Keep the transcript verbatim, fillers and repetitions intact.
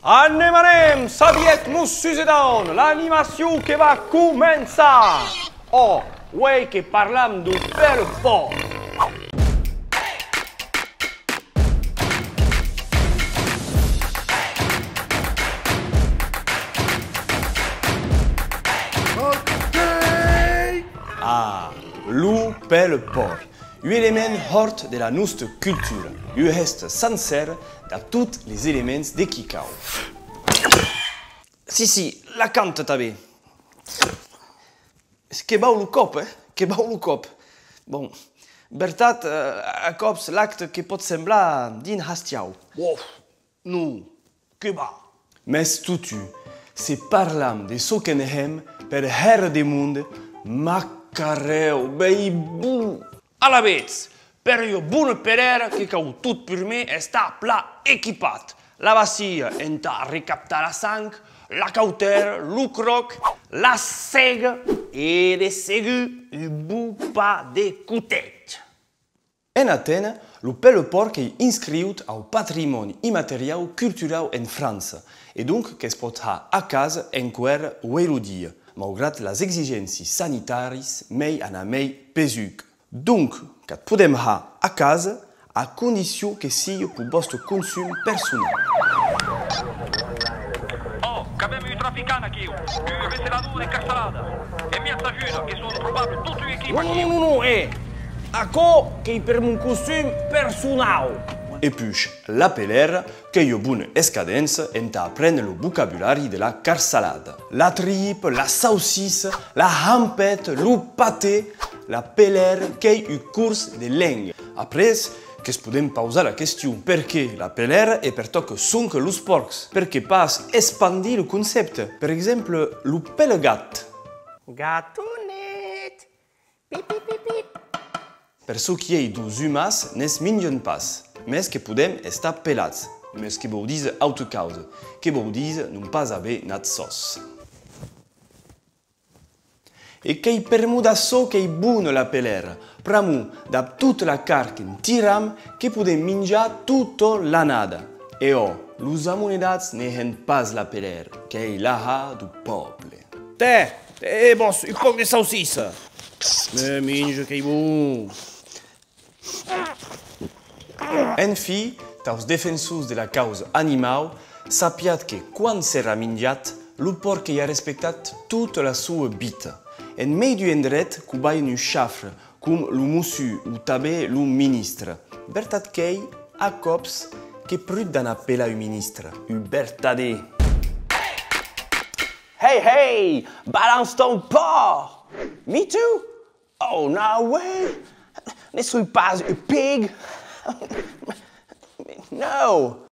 Anem, anem, sabietz, monsurs e dames, l'animacion que va començar! Ò, uei que parlam dau pèl pòrc! Ah, lo pèl pòrc, un element hòrt de la nosta cultura, un hèst sancer dab tots les elements de qui cau. Si, si, la canta tanben. Que bau lo còp, eh? Que bau lo còp. Bon, vertat, eh, a còps l'acte que pòt semblar drin hastiau. Uf, non, que va. Mès totun, se parlam de çò qu'en hèm per hèra de monde, macarèu, bèi bon! Alavetz, per ua bona pelèra que cau tot purmèr estar plan equipat. La bacia entà recaptar la sang, la cautèra, lo cròc, la sèga e, de segur, un bon par de cotèths. En Atena, lo pèl pòrc ei inscriut au patrimòni immateriau culturau en França, e donc que's pòt har a casa enqüèra uei lo dia, maugrat las exigéncias sanitàrias mei anar mei pesuc. Donc, qu'at podem har a casa, a condicion que siga peu vòste consum personau. Oh, qu'avem un traficant aquiu, un recelador de Carsalada. E mièg t'ajuda, que son trobables tota ua equipa aquiu. Non, non, non, non, eh! Aquò qu'ei per mon consum personau! E puish, la pelèra qu'ei ua bona escadença entà apréner lo vocabulari de la Carsalada. La tripa, la saucissa, la hampeta, lo patè, la pelèra qu'ei un cors de lenga. Après, que's podem pausar la question, perqué la pelèra e pertòca sonque los pòrcs? Perqué pas espandir lo concèpte? Per exemple, lo pelegat. Gatonet! Pip, pip, pip, pip. Per çò qui ei deus umans, ne's minjan pas, mès que podem estar pelats, mès que vòu díser auta causa, que vòu díser non pas aver nat sòs. E qu'ei per'mor d'açò qu'ei bona la pelèra, pr'amor dab tota la carn que'n tiram que podem minjar tota l'annada. E ò, los amonedats ne hèn pas la pelèra, qu'ei l'ahar deu pòble. Tè, e vos, un pòc de saucissa. Me minja qu'ei bon. Enfin, taus defensors de la causa animau, sapiatz que quan serà minjat, lo pòrc qu'ei arrespectat tota la soa vita. En mei d'un endret cobalhan un chafre, com lo mossur o tanben lo ministre. Vertat qu'ei, a còps, que prut d'anar pelar un ministre, un vertadèr. Hey, hey! Balance ton porc! Me too? Oh, no way! Ne soi pas un pig! No!